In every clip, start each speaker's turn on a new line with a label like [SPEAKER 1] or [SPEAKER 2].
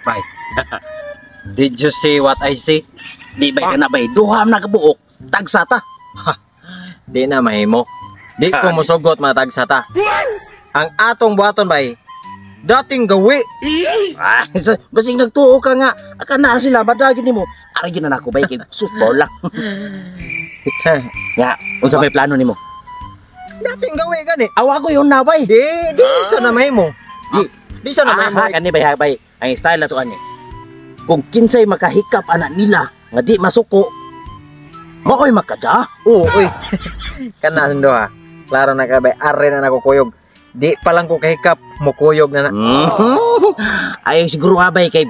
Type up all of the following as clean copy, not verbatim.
[SPEAKER 1] Bay. Did you see what I see? Di bay kana bay, duha na kabuok. Tagsa ta.
[SPEAKER 2] Di na mahimo. Di ko mosugot mga tagsa ta. Ang atong buhaton bay, dating gawi.
[SPEAKER 1] Ah, so, basig nagtuo ka nga. Aka na sila badagin nimo. Ari gyud na nako bay kay sus bola. Nga, unsa may plano nimo?
[SPEAKER 2] Dating gawi gani.
[SPEAKER 1] Awa ko yun na bay.
[SPEAKER 2] Di, di sa na mahimo. Di, di sa na mahimo.
[SPEAKER 1] Ah, kani bay ha, bay. Ang style na to ani. Kung kinsay makahikap anak nila nga di masuko, mao'y makada.
[SPEAKER 2] Oo, uy. Kana sundo ha. Klaro na ka bay, are na nako kuyog. Di pa lang ko kahikap, mukuyog na na.
[SPEAKER 1] Ay siguro ha bay kay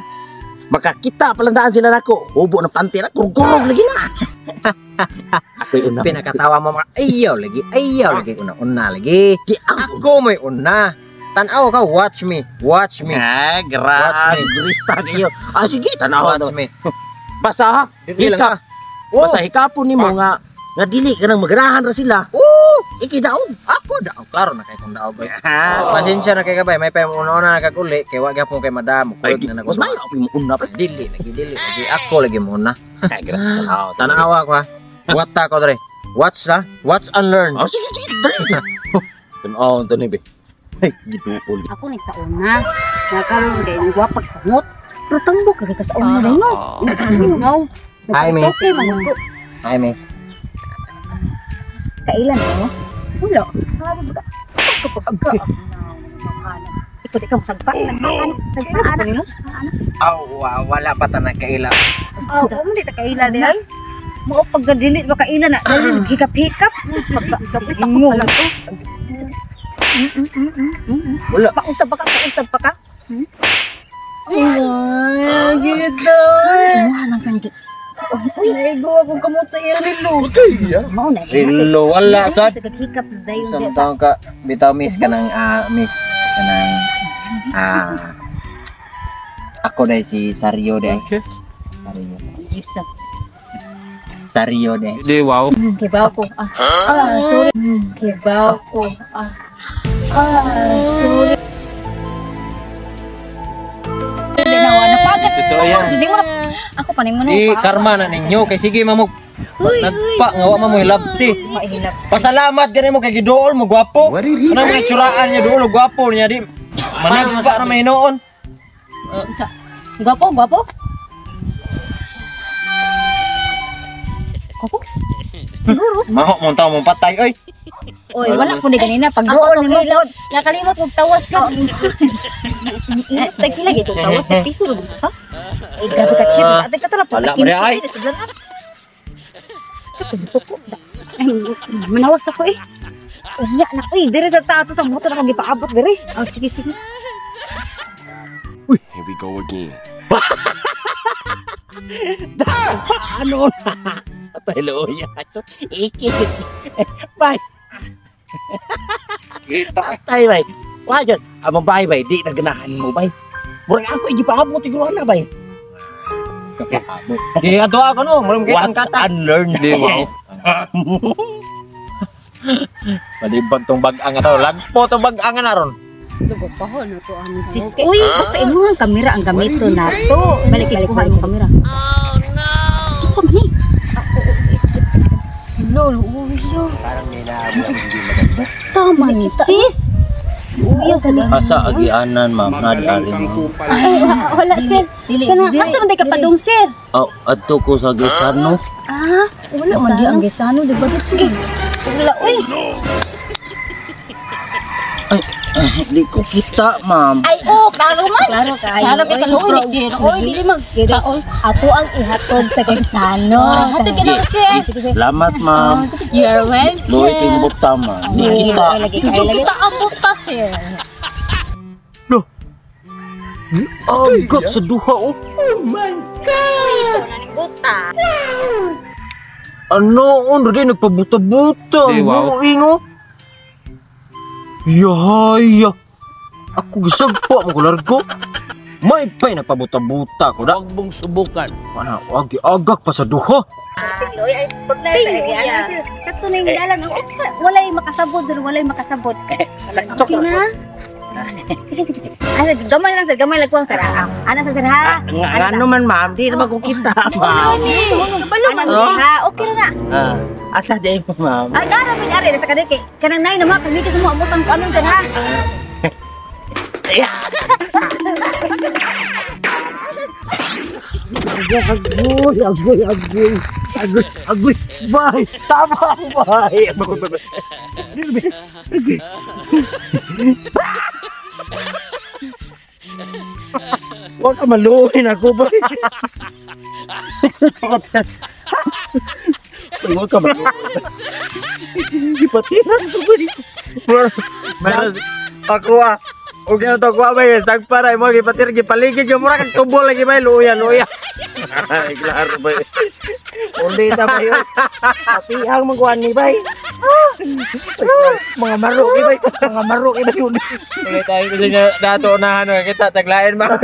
[SPEAKER 1] makakita palandaan sila nako. Hubo ng panty na, gurgurog lagi na. Ako'y una.
[SPEAKER 2] Pinakatawa mo mga ayaw lagi una una lagi.
[SPEAKER 1] Di ang
[SPEAKER 2] Ako may una. Tan-aw ka, watch me, watch me.
[SPEAKER 1] Ah,
[SPEAKER 2] Watch
[SPEAKER 1] grabe.
[SPEAKER 2] me.
[SPEAKER 1] Sigurista kayo. Ah, sige, tanawa
[SPEAKER 2] Watch
[SPEAKER 1] to.
[SPEAKER 2] me.
[SPEAKER 1] Basta ha,
[SPEAKER 2] Dili lang
[SPEAKER 1] hikap.
[SPEAKER 2] ka. Oh,
[SPEAKER 1] Basta hikapon nimo nga nga dili ka nang maganahan ra sila.
[SPEAKER 2] Oh,
[SPEAKER 1] Ikidaog.
[SPEAKER 2] ako daog. Klaro na kay kong daog. Oy. Pasensya na kay kabay, may pa una-una na kaguli kay wa gyapon kay madam.
[SPEAKER 1] Ay,
[SPEAKER 2] Kuyog na
[SPEAKER 1] mas
[SPEAKER 2] nako.
[SPEAKER 1] mayo ako mo una pa.
[SPEAKER 2] Dili lagi, dili lagi. Ako lagi muna.
[SPEAKER 1] Ay, grabe. Tanawa.
[SPEAKER 2] Tanawa ko ha. Wata ko dre. Watch na. Watch and learn.
[SPEAKER 1] Oh, sige, sige, dali. Tanawa to ni be. Ay, giduol.
[SPEAKER 3] Ako ni sa una. Nakaroon kay ang gwapag samot. Pero tambok lagi ka sa una dai no. No.
[SPEAKER 2] Hi, miss.
[SPEAKER 3] Okay, man ako.
[SPEAKER 2] Hi, miss.
[SPEAKER 3] Kailan mo? Wala. Sabi ba? Kapag ka. Ikaw di ka masagpa. Sagpaan. Sagpaan. Ano?
[SPEAKER 2] Aw, wala pa ta nagkaila.
[SPEAKER 3] Oh, mo di ta kaila di ay. Mao pag dili ba kaila na dali hikap-hikap. Sus pagka ako pala to.
[SPEAKER 2] Wala.
[SPEAKER 3] Pausap pa ka, pausap pa ka.
[SPEAKER 4] Ay, gito.
[SPEAKER 3] Wala nang sanggi.
[SPEAKER 4] Naigo akong kamot sa iyang relo.
[SPEAKER 3] Mao na.
[SPEAKER 2] Rilo, wala sad.
[SPEAKER 3] Sa hikap dayon
[SPEAKER 2] Sa
[SPEAKER 3] di sa
[SPEAKER 2] taong ka bitaw miss kanang miss kanang ako dai si Sario dai. Sario.
[SPEAKER 3] Isa.
[SPEAKER 2] Sario dai.
[SPEAKER 5] Di wow.
[SPEAKER 3] Kibaw ko. Ah, ah, sorry. Kibaw ko. Ah. Ah, sorry. Ginawa na pagkat.
[SPEAKER 5] Totoo yan.
[SPEAKER 3] Hindi mo na. Ako pa mo na.
[SPEAKER 2] Di karma na ninyo kay sige mamog. Nagpa nga wa man mo hilabti.
[SPEAKER 3] Mahilap.
[SPEAKER 2] Pasalamat gani mo kay giduol mo gwapo. Ano mga tsuraan niya duol og gwapo niya di. Managpa ra may hinuon.
[SPEAKER 3] Gwapo, gwapo. Gwapo? Siguro.
[SPEAKER 2] Maho mo tawo mo patay oy.
[SPEAKER 3] Oy, wala ko ni ganina pag duol ni mo. Nakalimot og tawas ka. Tagpila gid tawas ka piso ra sa. Ay grabe ka chip. Ate ka tala
[SPEAKER 2] Wala mo ay.
[SPEAKER 3] Sa suko. Ay, manawas ako eh. Unya na uy, dire sa tato sa motor akong gipaabot dire. Oh, sige sige.
[SPEAKER 5] Here we go again.
[SPEAKER 1] Paano na? Atay loya. Iki. Bay. Atay bay. Wa jud. Among bay bay di na ganahan mo bay. Murag ako gipaabot siguro na bay.
[SPEAKER 2] Di ato ako no, murag kita ang
[SPEAKER 1] Watch
[SPEAKER 2] kata.
[SPEAKER 1] and learn.
[SPEAKER 5] Di wow.
[SPEAKER 2] Malibag tong bag-ang ato. Lagpo tong bag-ang na ron.
[SPEAKER 3] Sis, uy, basta imo ang kamera ang gamito na to. Balik balik kuha imong kamera. Oh no. Kinsa man ni? Lol, uy.
[SPEAKER 2] Parang may naabot hindi maganda.
[SPEAKER 3] Tama ni sis. Uy, sa
[SPEAKER 1] Asa agianan ma'am na di ari mo.
[SPEAKER 4] Ay, wala, sir. Kana, asa man day ka padung, sir?
[SPEAKER 1] Oh, adto ko sa Gisano.
[SPEAKER 3] Ah, wala man di ang gisano, di ba dito? Wala, uy.
[SPEAKER 1] Di ko kita ma'am.
[SPEAKER 4] Ay, oh, klaro man.
[SPEAKER 3] Klaro kaayo.
[SPEAKER 4] Klaro kay kaluoy ni sir. Oy, dili mag kaon.
[SPEAKER 3] Ato ang ihatod sa gisano.
[SPEAKER 4] Hatod ka na, sir.
[SPEAKER 1] Salamat ma'am.
[SPEAKER 4] You're welcome.
[SPEAKER 1] Luoy kay mo tama. Di kita.
[SPEAKER 3] Lagi
[SPEAKER 4] Medyo
[SPEAKER 3] kaayo lagi.
[SPEAKER 4] kita ang buta, sir.
[SPEAKER 2] Agak sa duha oh.
[SPEAKER 3] Buta.
[SPEAKER 2] Ano on rin nagpabuta-buta.
[SPEAKER 5] Di, wow.
[SPEAKER 2] Buing oh. Yahaya. Ako gisagpa mo ko largo. May pay nagpabuta-buta ko da.
[SPEAKER 6] Huwag mong subukan.
[SPEAKER 2] Ana, agi agak pa sa duha.
[SPEAKER 3] Sa tunay dalan ang walay makasabot sir, walay makasabot. Okay na. Sige, sige, sige. Ano, gamay lang sir, gamay lang kuwang sir. Ah, Ana sa sir ha.
[SPEAKER 1] Nga ngano man ma'am, di naman ko kita ma'am.
[SPEAKER 3] Kabalo man sir ha. Okay na na.
[SPEAKER 1] Ah, asa di mo ma'am?
[SPEAKER 3] Ah, dara min ari sa kadike. Kanang nay na ma kami kasi mo amos ang kanon sir ha.
[SPEAKER 1] Agoy, agoy, agoy. Agoy, agoy. Bye. Tama, bye. Agoy, bye, bye. Huwag ka maluhin ako ba? Takot yan. Huwag ka maluhin. Ipatiran ko ba?
[SPEAKER 2] Meron ako ah. Og ano to kuha bay sagpara mo gipatir gipaligid yung mura kag tubo lagi bay luya luya.
[SPEAKER 1] Ay, klaro ba? Uli na ba yun? Patihang magkuhan ni bay. Mga maro, ibay. Mga maro, ibay.
[SPEAKER 2] Tayo kasi dato unahan kita taglain ba.